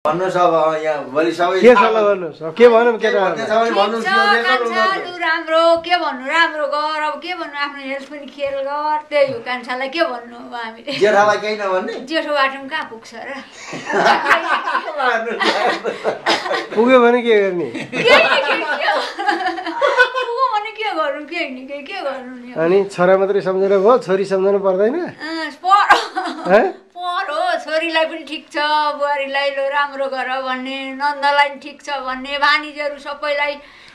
भन्नुस् अब यहाँ भोलि सबै के सल्लाह गर्नुस् के भनौँ केटाहरुलाई राम्रो के भन्नु राम्रो गर अब के भन्नु आफ्नो हेल्थ पनि खेल गर त्यही हो कान्छालाई के भन्नु अब हामीले जेठालाई केही नभन्ने जेठो बाटो कहाँ पुग्छ र पुग्यो भने के गर्ने पुग्यो भने के गर्नु के गर्नु नि अनि छोरा मात्रै सम्झेर भयो छोरी सम्झनु पर्दैन पढो छोरीलाई पनि ठिक छ बुहारीलाई लो राम्रो गर भन्ने नन्दलाई पनि ठिक छ भन्ने भानिजहरू सबैलाई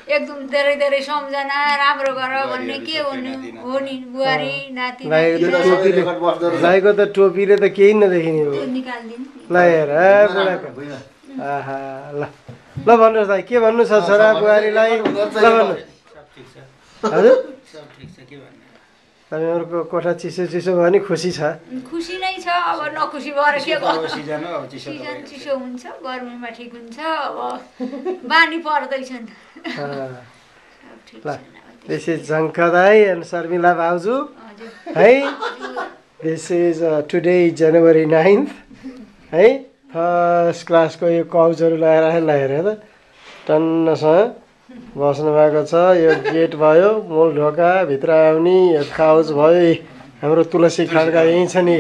एकदम धेरै धेरै सम्झना राम्रो गर भन्ने के हो नि बुहारी नाति लाइको त टोपीले त केही नदेखिने हो ल हेर आहा ल भन्नुहोस् दाइ के भन्नु छ छोरा बुहारीलाई ल भन्नु हजुर तपाईँहरूको कोठा चिसो भयो भने खुसी छ खुसी नै छ अब नखुसी भएर के गर्नु सिजन चिसो हुन्छ गर्मीमा ठिक हुन्छ अब बानी पर्दैछन् दिस इज झङ्का दाइ एन्ड शर्मिला भाउजू है this is today January 9th है फर्स्ट क्लासको यो काउचहरू लगाएर त टन्नसँग बस्नु भएको छ यो गेट भयो मूल ढोका भित्र आउने यो काउच भयो हाम्रो तुलसी खड्का यहीँ छ नि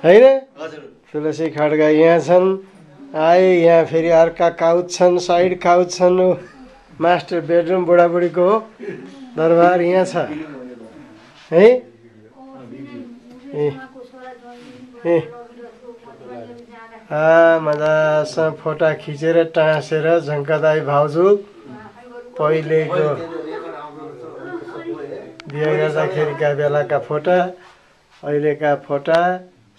होइन तुलसी खड्का यहाँ छन् आए यहाँ फेरि अर्का काउच छन् साइड काउच छन् मास्टर बेडरुम बुढाबुढीको दरबार यहाँ छ है मजासँग फोटा खिचेर टाँसेर झङ्का दाइ भाउजू पहिलेको बिहे गर्दाखेरिका बेलाका फोटा अहिलेका फोटा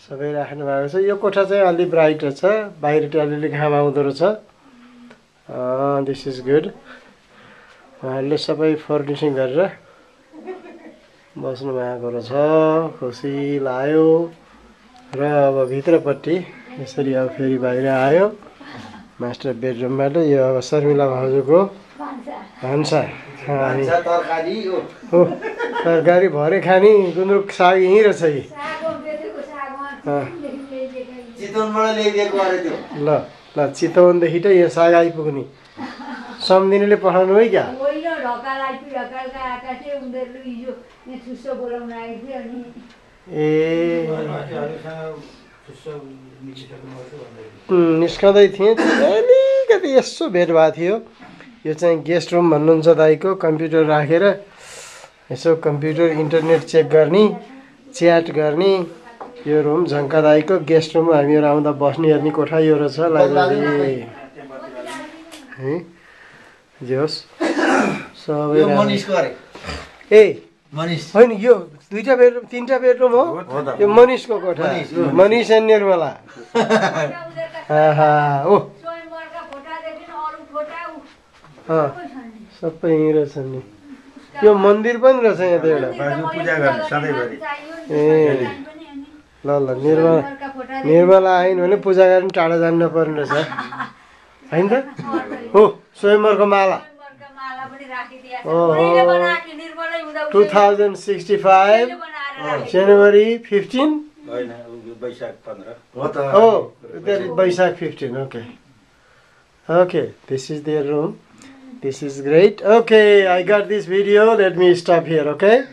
सबै राख्नु भएको छ यो कोठा चाहिँ अलि ब्राइट छ बाहिर अलिअलि घाम आउँदो रहेछ दिस इज गुड उहाँहरूले सबै फर्निसिङ गरेर बस्नु भएको रहेछ खुसी लाग्यो र अब भित्रपट्टि यसरी अब फेरि बाहिर आयो मास्टर बेडरुमबाट यो अब शर्मिला भाउजूको भान्सा तरकारी भरे खाने गुन्द्रुक साग यहीँ रहेछ ल चितवनदेखि त यो साग आइपुग्ने सम्धिनीले पठाउनु है क्या निस्कँदै थिएँ अलिकति यसो भेट भएको थियो यो चाहिँ गेस्ट रुम भन्नुहुन्छ दाइको कम्प्युटर राखेर यसो कम्प्युटर इन्टरनेट चेक गर्ने च्याट गर्ने यो रुम झङ्का दाइको गेस्ट रुम हामीहरू आउँदा बस्ने हेर्ने कोठा यो रहेछ लाइब्रेरी है जे होस् सबै ए होइन यो 2टा बेडरुम 3टा बेडरुम हो यो मनिषको कोठा मनिष एन्ड निर्मला ओ सबै यहीँ रहेछ नि यो मन्दिर पनि रहेछ यहाँ त एउटा ए ल निर्मला आइन् भने पूजा गर्नु टाढा जानु नपर्ने रहेछ होइन त हो स्वयंवरको माला 2065 जनवरी 15 वैशाख 15 okay this is their room. This is great. Okay, I got this video. Let me stop here, okay?